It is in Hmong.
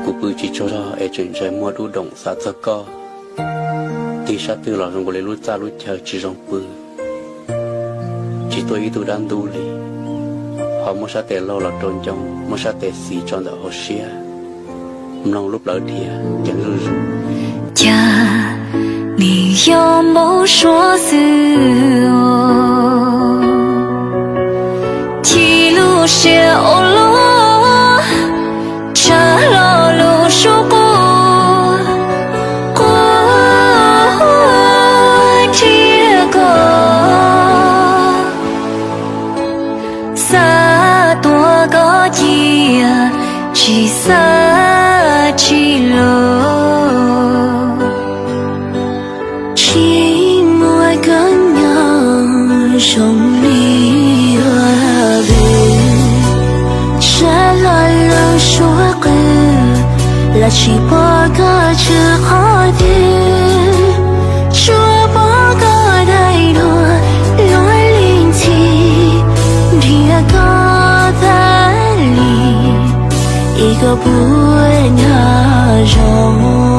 Kuv pw tsis tsaug zog es tseem ntshai muaj dub doom xav txog koj. Tig sab twg los zoo nkaus li lub txaj lub chaw tsis zoo pw, tsis tuaj ib tug dab ntub li. Ho muab sab tes laug los rau ncoo, muab sab tes xis tso ntawm hauv siab, mloog lub plawv dhia ceev zuj zus. Cas nws yog npau suav xwb, ci lub siab ua luaj, tsa hlo lub suab quaj, quaj cia koj. Xav tuav koj cia, tsis xav tsis los. Tsis muaj koj nyob zoo li ua vwm, tsa hlo lub suab qw, los tsis pom koj tsw qhov twg. Tsuas pom koj daim duab luag li ntxhi, nrhiav koj tas li, ib koj puas nyob zoo.